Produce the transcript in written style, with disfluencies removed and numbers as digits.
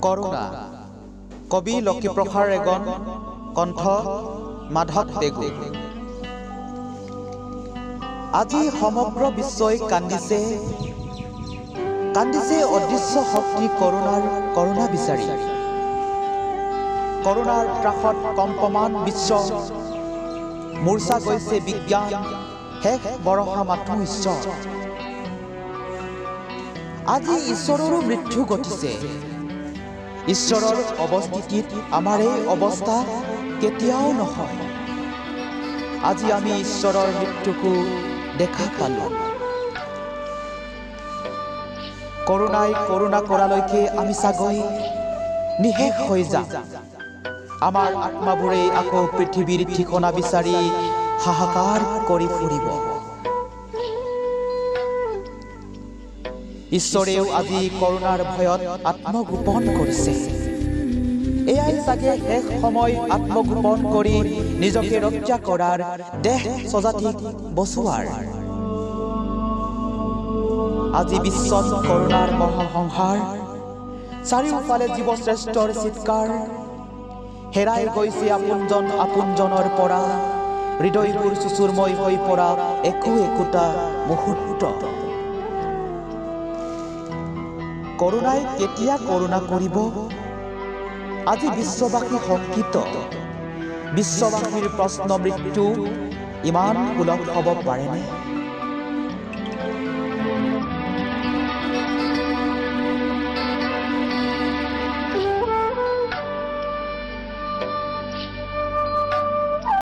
Corona, কবি লক্ষীপ্ৰসাদ ৰেগন, কণ্ঠ মাধৱ পেগু। আজি সমগ্ৰ বিশ্বই কান্দিছে, কান্দিছে অদৃশ্য শক্তি কৰোণাৰ কৰোণা বিচাৰি। কৰোণাৰ ত্ৰাসত কম্পমান বিশ্ব, মূৰ্ছা গৈছে বিজ্ঞান, শেষ বৰষা মাথো ঈশ্বৰ। আজি ঈশ্বৰৰো মৃত্যু ঘটিছে। ঈশ্বৰৰ অৱস্থিতিত আমাৰ এই অৱস্থা কেতিয়াও নহয়। আজি আমি ঈশ্বৰৰ মৃত্যুকো দেখা পালোঁ। কৰোণাই কৰোণা কৰালৈকে আমি চাগৈ নিশেষ হৈ যাম। আমাৰ আত্মাবোৰে আকৌ পৃথিৱীৰ ঠিকনা বিচাৰি হাহাকাৰ কৰি ফুৰিব। ঈশ্বৰেও আজি কৰোণাৰ ভয়ত আত্মগোপন কৰিছে। এয়াই চাগে শেষ সময় আত্মগোপন কৰি নিজকে ৰক্ষা কৰাৰ, দেহ স্বজাতিক বচোৱাৰ। আজি বিশ্বত কৰোণাৰ মহাসংহাৰ, চাৰিওফালে জীৱশ্ৰেষ্ঠৰ চিৎকাৰ। হেৰাই গৈছে আপোনজন আপোনজনৰ পৰা, হৃদয়বোৰ চুচুৰময় হৈ পৰা একো একোটা মুহূৰ্ত। কৰোণাই কেতিয়া কৰোণা কৰিব? আজি বিশ্ববাসী শংকিত। বিশ্ববাসীৰ প্ৰশ্ন, মৃত্যু ইমান সুলভ হ'ব পাৰেনে?